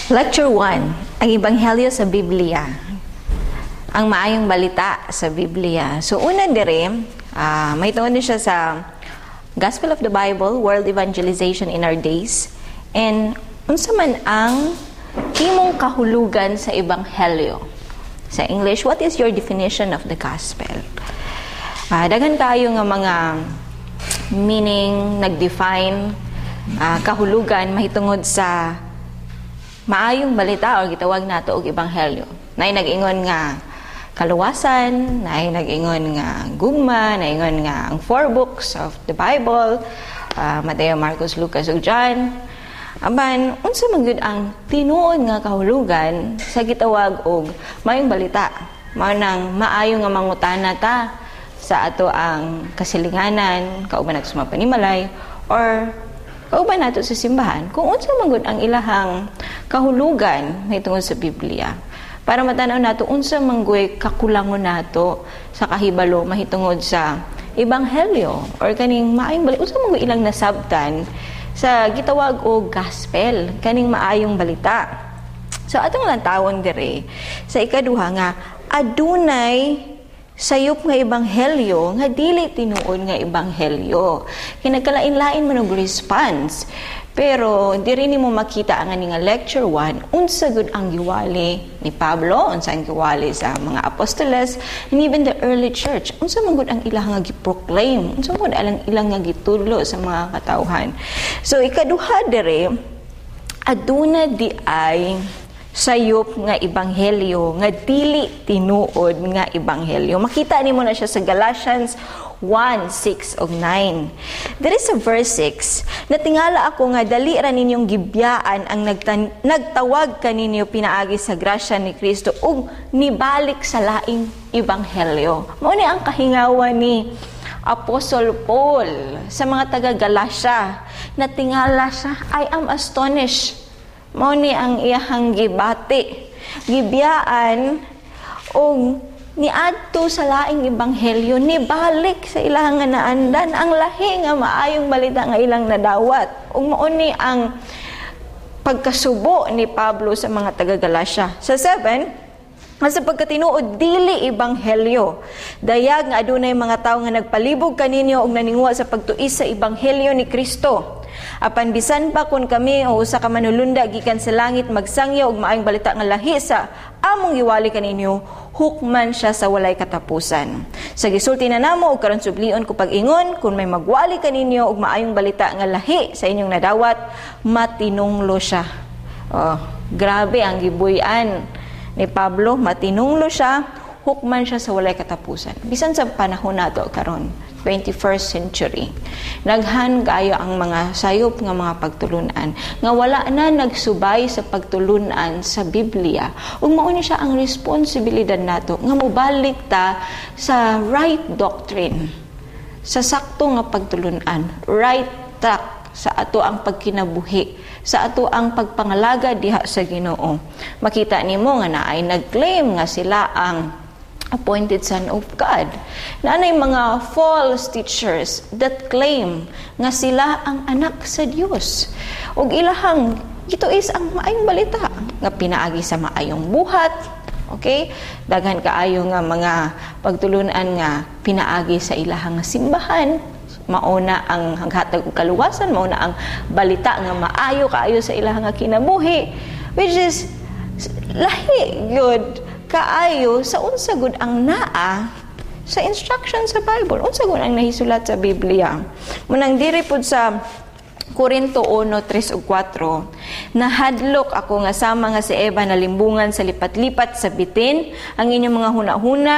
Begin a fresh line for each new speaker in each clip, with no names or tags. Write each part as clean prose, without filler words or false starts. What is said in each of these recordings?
Lecture 1, ang Ebanghelyo sa Biblia. Ang maayong balita sa Biblia. So una dire, may tuon ni siya sa Gospel of the Bible, World Evangelization in Our Days. And unsa man ang imong kahulugan sa Ebanghelyo? Sa English, what is your definition of the gospel? Daghan kayo nga mga meaning nag-define kahulugan mahitungod sa maayong balita o gitawag nato og ebanghelyo. Naay nag-ingon nga kaluwasan, naay nag-ingon nga gugma, naay nga ang four books of the Bible, Mateo, Marcos, Lucas ug John. Apan unsa man gyud ang tinuod nga kahulugan sa gitawag og maayong balita? Mao nang maayo nga mangutana ta sa ato ang kasilinganan, kauban nato sa mga panimalay, or kauban nato sa simbahan, kung unsa man gud ang ilahang kahulugan mahitungod sa Biblia. Para matanaw nato unsa man guy kakulangon nato sa kahibalo mahitungod sa ebanghelyo or kaning maayong balita, unsa man guy ilang nasabtan sa gitawag og gospel, kaning maayong balita. So atong lantawon dire sa ikaduha nga adunay sayop nga ebanghelyo nga dili tinuod nga ebanghelyo. Kay nagkalain-lain man og response. Pero diri nimo makita ang ani nga lecture 1, unsa gud ang giwali ni Pablo, unsa ang giwali sa mga apostoles, and even the early church. Unsa man gud ang ilang nga gi-proclaim, unsa man gud ang ilang nga gitudlo sa mga katawhan. So ikaduha dire, aduna di ay sayop nga ebanghelyo nga dili tinuod nga ebanghelyo. Makita nimo na siya sa Galatians 1:6 ug 9. There is a verse 6, "Natingala ako nga dali ra ninyong gibiyaan ang nagtawag kaninyo pinaagi sa grasya ni Kristo ug nibalik sa laing ebanghelyo." Mao ni ang kahingawa ni Apostle Paul sa mga taga Galatia. Natingala siya, "I am astonished." Mao ni ang iyahang gibati. Gibiyaan og niadto sa laing ebanghelyo, nibalik sa ilang nga naandan ang lahi nga maayong balita nga ilang nadawat. Ug mao ni ang pagkasubo ni Pablo sa mga taga Galatia. Sa 7, nga sa pagkatinuod dili ebanghelyo. Dayag nga adunay mga tawo nga nagpalibog kaninyo og naninguha sa pagtuis sa ebanghelyo ni Kristo. Apan bisan pa kun kami o usa ka manulunda gikan sa langit magsangyaw og maayong balita nga lahi sa among giwali kaninyo, hukman siya sa walay katapusan. Sa gisulti na namo og karon sublion ko pag-ingon, kun may magwali kaninyo og maayong balita nga lahi sa inyong nadawat, matinunglo siya. Oh, grabe ang gibuy-an ni Pablo, matinunglo siya, hukman siya sa walay katapusan. Bisan sa panahon nato karon, 21st century, daghan kayo ang mga sayop nga mga pagtulunan nga wala na nagsubay sa pagtulunan sa Biblia. Ug mao ni siya ang responsibilidad nato nga mobalik ta sa right doctrine, sa sakto nga pagtulunan, right track sa ato ang pagkinabuhi, sa ato ang pagpangalaga diha sa Ginoo. Makita nimo nga naay nag-claim nga sila ang appointed son of God. Naanay mga false teachers that claim nga sila ang anak sa Dios. Ug ilahang gituis ang maayong balita nga pinaagi sa maayong buhat. Okay? Daghan kaayo nga mga pagtulunan nga pinaagi sa ilahang simbahan, mauna ang hanghatag og kaluwasan, mauna ang balita nga maayo kaayo sa ilahang nga kinabuhi, which is lahi gyud kaayo sa unsa gud ang naa sa instruction sa Bible, unsa gud ang nahisulat sa Biblia. Munang diri pud sa Korinto 1:3 ug 4, "Nahadlok ako nga sama nga si Eva nalimbungan sa lipat-lipat sa bitin, ang inyong mga hunahuna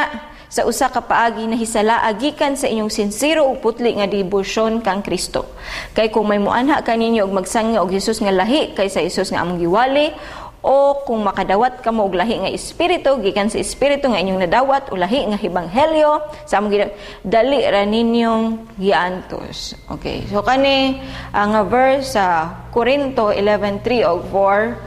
sa usa ka paagi nahisala gikan sa inyong sinsero ug putli nga debosyon kang Kristo. Kay kung may muanha kaninyo og magsangya og Hesus nga lahi kaysa Hesus nga among giwali, o kung makadawat kamo og lahi nga espiritu gikan sa espiritu nga inyong nadawat o lahi nga ebanghelyo sa among dali ra ninyong giantos." Okay. So kani ang verse sa Korinto 11:3 og 4,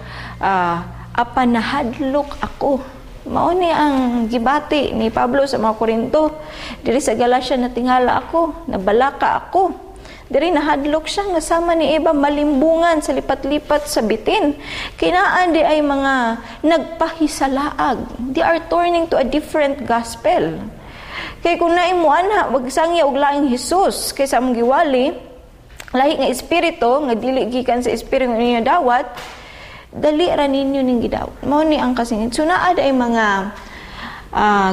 apan nahadlok ako. Mao ni ang gibati ni Pablo sa mga Korinto. Diri sa Galatia, natingala ako, nabalaka ako. Diri nahadlok siya nga sama ni Eva malimbungan sa lipat-lipat sa bitin. Kay naa diay mga nagpahisalaag. They are turning to a different gospel. Kay kung naay muanha, magsangya og laing Hesus kaysa among giwali, lahi nga espiritu nga dili gikan sa espiritu nga ninyo dawat, dali ra ninyo ning gidawat. Mao ni ang kasingit. So naa ay mga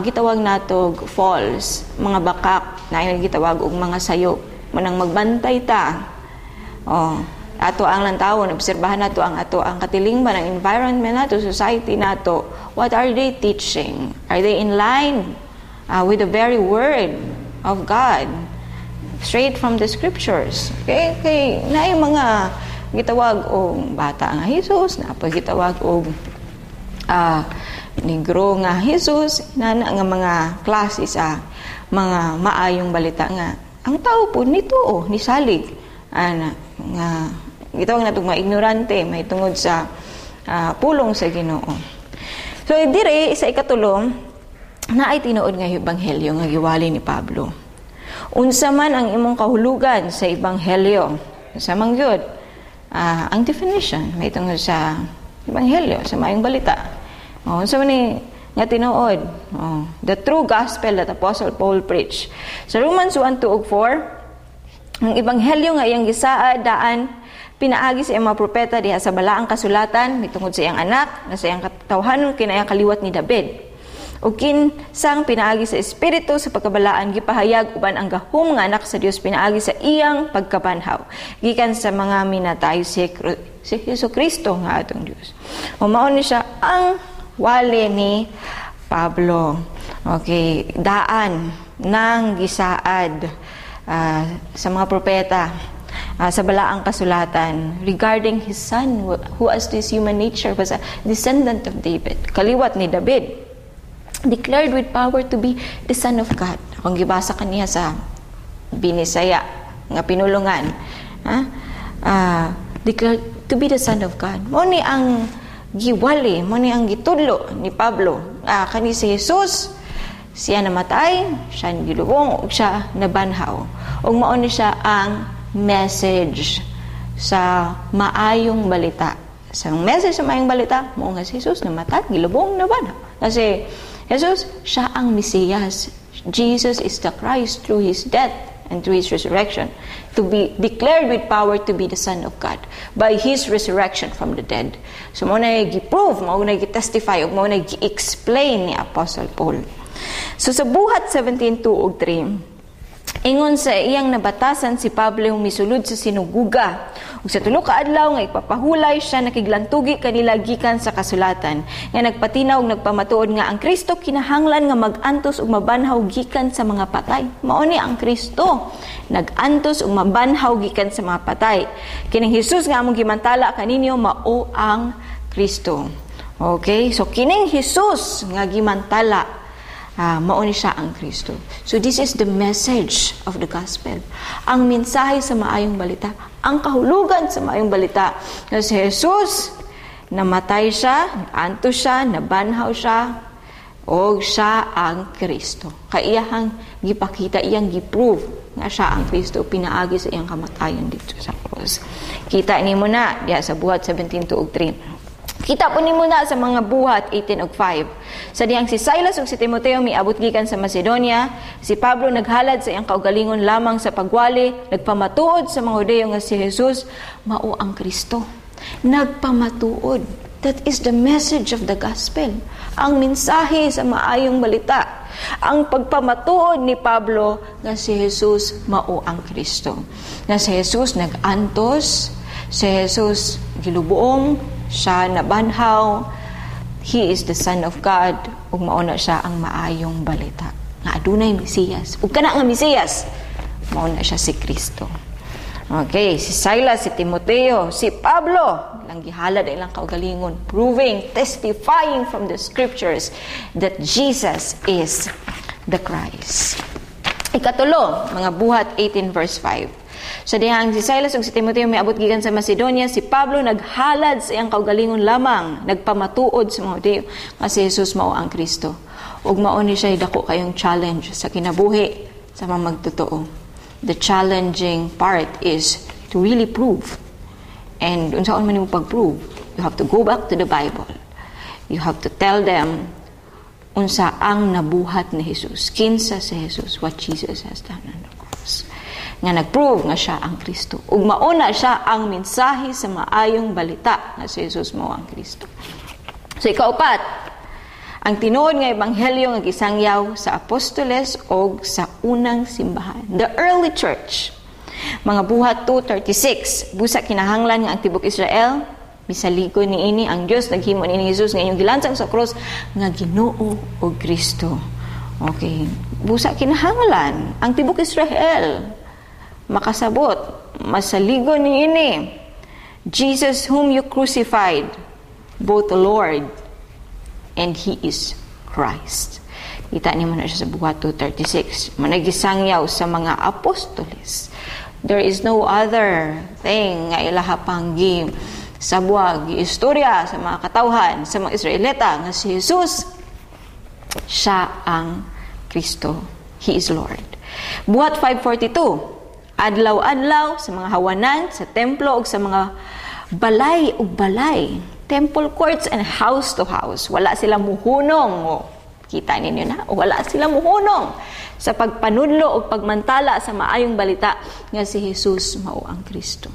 gitawag natog false, mga bakak, na gitawag og mga sayop. Manang magbantay ta. Oh, ato ang lantawon, obserbahan nato ang ato ang katilingban, ang environment nato, society nato. What are they teaching? Are they in line with the very word of God? Straight from the scriptures. Okay? Kay naay mga gitawag og bata nga Jesus, naa gitawag og negro nga Jesus, nana nga mga klase sa mga maayong balita nga ang tao po nito, oh, nisalig ana nga gitawag natong mga ignorante mahitungod sa pulong sa Ginoo. So dire sa ikatulo, naay tinuod nga ebanghelyo nga giwali ni Pablo. Unsa man ang imong kahulugan sa ebanghelyo? Sa man gyud ang definition mahitungod sa ebanghelyo, sa maayong balita? Oh, unsa man ni nga tinuod? Oh, the true gospel that Apostle Paul preached. Sa Romans 1:2 ug 4, ang ebanghelyo nga iyang gisaad daan pinaagi sa iyang mga propeta diha sa balaang kasulatan mitungod sa iyang anak nga sa iyang katawhanon kinayang kaliwat ni David. Ug kinsang pinaagi sa Espiritu sa pagkabalaan gipahayag uban ang gahom nga anak sa Dios pinaagi sa iyang pagkabanhaw gikan sa mga minatay, si Hesus Kristo nga atong Dios. O mao ni siya ang wali ni Pablo. Okay, daan nang gisaad sa mga propeta sa balaang kasulatan regarding his son who as this human nature was a descendant of David, kaliwat ni David, declared with power to be the Son of God. Akong gibasa kaniya sa Binisaya nga pinulungan. Ha? Declared to be the Son of God. Mo ni ang giwali, mo ni ang gitudlo ni Pablo. Kani si Jesus, siya namatay, siya gilubong, ug siya nabanhaw. Ug mao ni siya ang message sa maayong balita. Sa message sa maayong balita, mao nga si Jesus namatay, gilubong, nabanhaw. Kasi Jesus, siya ang Mesiyas. Jesus is the Christ through His death and through His resurrection, to be declared with power to be the Son of God by His resurrection from the dead. So, mao na gi-prove, mao na gi-testify, mao na gi-explain ni Apostle Paul. So, sa Buhat 17:2 ug 3, ingon sa iyang nabatasan, si Pablo misulod sa sinaguga. Ug sa tulo ka adlaw nga ipapahulay siya nakiglantugi kanila gikan sa kasulatan nga nagpatinaw ug nagpamatuod nga ang Kristo kinahanglan nga mag-antos ug mabanhaw gikan sa mga patay. Mao ni ang Kristo, nag-antos ug mabanhaw gikan sa mga patay. Kining Hesus nga among gimantala kaninyo mao ang Kristo. Okay, so kining Hesus nga gimantala, mao ni siya ang Kristo. So this is the message of the gospel. Ang mensahe sa maayong balita, ang kahulugan sa maayong balita na si Jesus, namatay siya, antos siya, nabanhaw siya, og siya ang Kristo. Kaiyahang gipakita, iyang giprove nga siya ang Kristo pinaagi sa iyang kamatayon dito sa cross. Kita nimo na diha sa Buhat 17:2 ug 3. Kita po nimo na sa mga Buhat 18 ug 5. Sa dihang si Silas ug si Timoteo miabot gikan sa Macedonia, si Pablo naghalad sa iyang kaugalingon lamang sa pagwali, nagpamatuod sa mga Hudyo nga si Jesus mao ang Kristo. Nagpamatuod. That is the message of the gospel. Ang mensahe sa maayong balita. Ang pagpamatuod ni Pablo nga si Jesus mao ang Kristo. Nga si Jesus nag-antos, si Jesus giluboong, siya nabanhaw, He is the Son of God, ug mao na siya ang maayong balita. Nga adunay Mesiyas. Ug kana nga Mesiyas, mao na siya si Kristo. Okay, si Silas, si Timoteo, si Pablo, lang gihalad ang ilang kaugalingon, proving, testifying from the scriptures that Jesus is the Christ. Ikatulo, mga Buhat 18 verse 5. Sa dihang si Silas ug si Timoteo miabot gikan sa Macedonia, si Pablo naghalad sa iyang kaugalingon lamang, nagpamatuod sa mga Hudyo nga si Jesus mao ang Kristo. Ug mao ni siya dako kayong challenge sa kinabuhi sa mga magtotoo. The challenging part is to really prove. And unsaon man nimo pag-prove? You have to go back to the Bible. You have to tell them unsa ang nabuhat ni Jesus. Kinsa si Jesus, what Jesus has done on the cross. Nga nag-prove nga siya ang Kristo. Ug mauna siya ang mensahe sa maayong balita nga si Jesus mao ang Kristo. So ikaupat, ang tinuod nga ebanghelyo nga gisangyaw sa apostoles og sa unang simbahan, the early church. Mga Buhat 2:36, busa kinahanglan nga ang tibok Israel misaligon niini, ang Dios naghimo niini Jesus nga inyong gilansang sa krus nga Ginoo ug Kristo. Okay, busa kinahanglan ang tibok Israel makasabot, masaligon niini. Jesus whom you crucified, both the Lord and He is Christ. Kita nimo na siya sa Buhat 2:36. Managisangyaw sa mga apostoles. There is no other thing nga ilaha pang gi sabwag, istorya sa mga katawhan, sa mga Israelita, nga si Jesus, siya ang Kristo. He is Lord. Buhat 5:42. Adlaw-adlaw sa mga hawanan, sa templo ug sa mga balay ug balay, temple courts and house to house. Wala sila muhunong. O, kita ninyo na, wala sila muhunong sa pagpanudlo o pagmantala sa maayong balita nga si Jesus mao ang Kristo.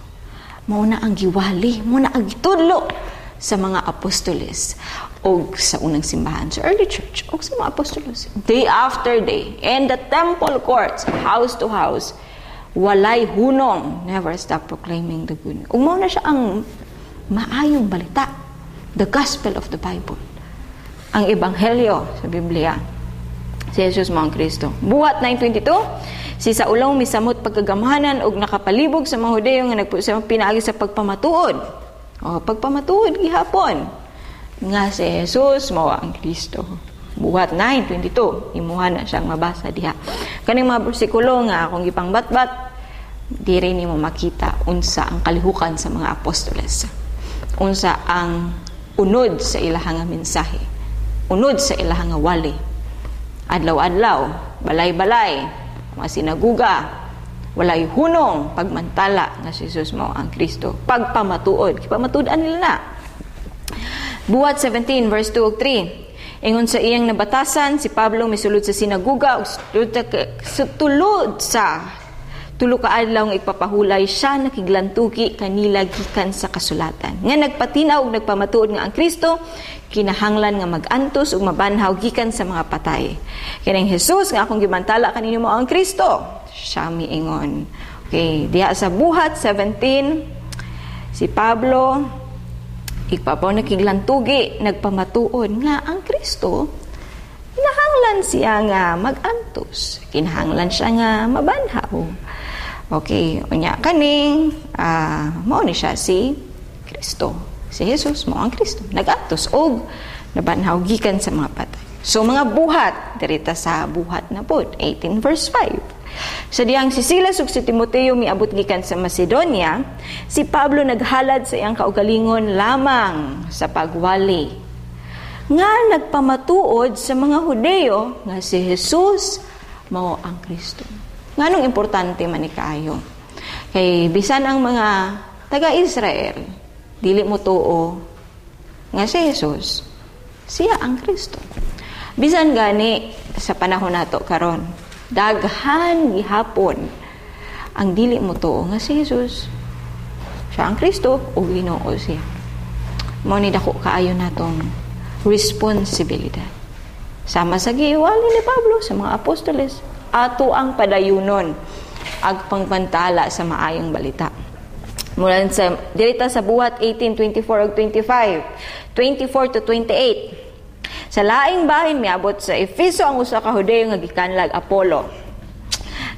Mao na ang giwali, mao na ang gitudlo sa mga apostoles o sa unang simbahan, sa early church o sa mga apostoles. Day after day, in the temple courts, house to house, walay hunong, never stop proclaiming the good news. Ug mao na siya ang maayong balita, the gospel of the Bible. Ang ebanghelyo sa Biblia. Si Jesus mao ang Kristo. Buhat 9:22, si Saulong misamot pagkagamhanan og nakapalibog sa mga Hudeyo nga nagpuyo pinaagi sa pagpamatuod. O, pagpamatuod gihapon nga si Jesus mao ang Kristo. Buhat 9:22, imuha na siyang mabasa diha. Kaning mga bersikulo nga akong gipangbatbat, diri nimo makita unsa ang kalihukan sa mga apostoles. Unsa ang unod sa ilahang mensahe. Unod sa ilahang wali. Adlaw-adlaw, balay-balay, mga sinaguga, walay hunong pagmantala nga si Jesus mao ang Kristo. Pagpamatuod, gipamatuod-an nila na. Buhat 17 verse 2 ug 3. Ingon sa iyang nabatasan, si Pablo misulod sa sinaguga ug tulod sa 3 ka adlaw nga igpapahulay siya nakiglantuki kanila gikan sa kasulatan. Nga nagpatinaw ug nagpamatuod nga ang Kristo kinahanglan nga mag-antos ug mabanhaw gikan sa mga patay. Kining Jesus nga akong gimantala kaninyo mao ang Kristo. Siya miingon. Okay, diha sa Buhat 17, si Pablo igpapaw nakiglantugi, nagpamatuod nga ang Kristo kinahanglan siya nga mag-antos, kinahanglan siya nga mabanhaw. Okay, unya kaning mao ni siya si Kristo. Si Jesus mao ang Kristo, nag-antos og nabanhaw gikan sa mga patay. So mga Buhat, dirita sa Buhat na pod, 18 verse 5. Sa diyang si Silas ug si Timoteo miabot gikan sa Macedonia, si Pablo naghalad sa iyang kaugalingon lamang sa pagwali nga nagpamatuod sa mga Hudeo nga si Jesus mao ang Kristo. Nganong importante man ni kaayo? Kay bisan ang mga taga-Israel dili mo tuo nga si Jesus siya ang Kristo. Bisan gani sa panahon nato karon, daghan gihapon ang dili mo tuo nga si Jesus siya ang Kristo o Ginoo siya. Mao ni dako kaayo natong responsibilidad. Sama sa giwali ni Pablo sa mga apostoles, ato ang padayunon ag pangpantala sa maayong balita. Mula sa dirita sa Buhat 18:24 ug 25, 24 to 28. Sa laing bahin miabot sa Efeso ang usa ka Hudeyo nga gikanlag Apollo,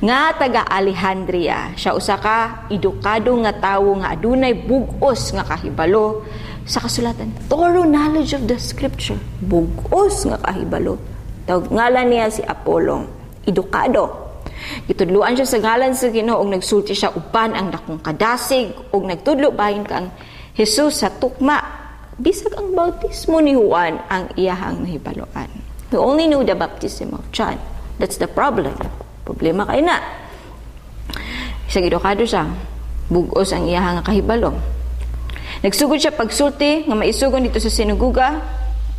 nga taga Alejandria. Siya usa ka edukado nga tawo nga adunay bug-os nga kahibalo sa kasulatan. Thorough knowledge of the scripture. Bug-os nga kahibalo. Tawag ngalan niya si Apollo. Edukado. Gitudloan siya sa ngalan sa Ginoo ug nagsulti siya uban ang dakong kadasig ug nagtudlo bahin kang Jesus sa tukma. Bisag ang bautismo ni Juan ang iyahang nahibaloan. He only knew the baptism of John. That's the problem. Problema kay na. Isag edukado siya. Bugos ang iyahang nga kahibalo. Nagsugod siya pagsulti nga maisugon dito sa sinaguga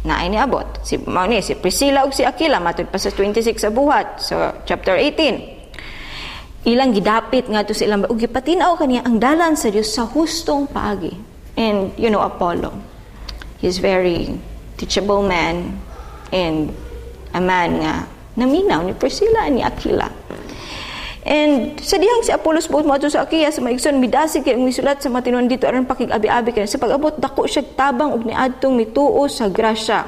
na ay niabot. Si mao ni si Priscilla ug si Aquila matud pa sa 26 sa Buhat, so chapter 18. Ilang gidapit ngadto sa ilang ug gipatin-aw kaniya ang dalan sa Dios sa hustong paagi. And you know Apollo. He's very teachable man and a man nga naminaw ni Priscilla ni Aquila. And sa dihang si Apollos buot moadto sa Achaia sa maigsoon, midasig kay misulat sa mga tinuohan didto aron pakig-abi-abi kay sa pag-abot dako siya tabang og niadtong mituo sa grasya.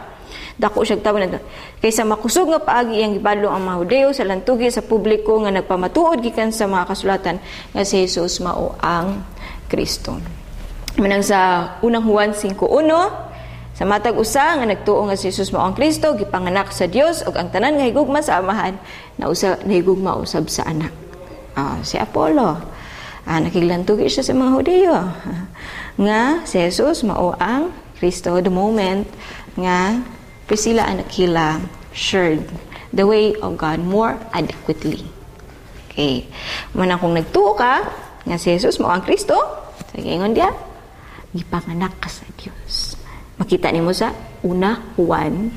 Dako siya tabang ngadto. Kay sa makusog nga paagi iyang gibadlong ang mga Hudeo sa lantugi sa publiko nga nagpamatuod gikan sa mga kasulatan nga si Jesus mao ang Kristo. Manang sa Unang Juan 5:1, sa matag usa nga nagtuo nga si Jesus mao ang Kristo, gipanganak sa Dios, ug ang tanan nga higugma sa Amahan na usa nahigugma usab sa Anak. Si Apollo, nakiglantugi siya sa mga Hudiyo nga si Jesus mao ang Kristo the moment nga Priscilla and Aquila shared the way of God more adequately. Okay. Manang kung nagtuo ka nga si Jesus mao ang Kristo, sa ingon diya, gipanganak ka sa Dios. Makita nimo sa Una Juan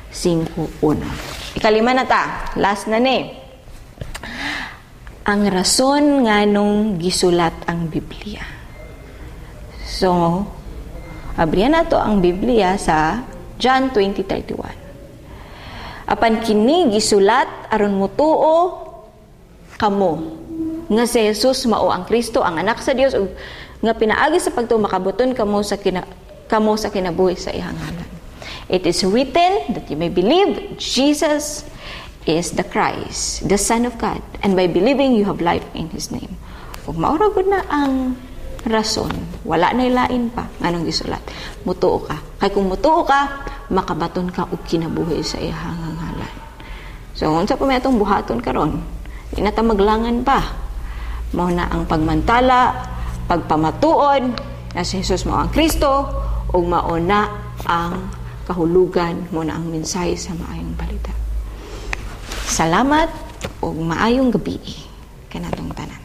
5:1. Ikalima na ta, last na ni. Ang rason nganong gisulat ang Biblia. So, abrihan nato ang Biblia sa John 20:31. Apan kini gisulat aron mutuo kamo nga si Jesus mao ang Kristo, ang Anak sa Dios, ug nga pinaagi sa pagtuo makabuton kamo sa kinabuhi sa iyang ngalan. It is written that you may believe Jesus is the Christ, the Son of God, and by believing you have life in His name. Ug maura gud na ang rason, wala na lain pa nganong gisulat. Mutuo ka. Kay kung mutuo ka, makabaton ka og kinabuhi sa iyang ngalan. So, unsa pa may atong buhaton karon? Di na ta maglangan pa. Mao na ang pagmantala, pagpamatuod na si Jesus mao ang Kristo ug mao na ang kahulugan, mao na ang mensahe sa Maayong Balita. Salamat ug maayong gabi kanatong tanan.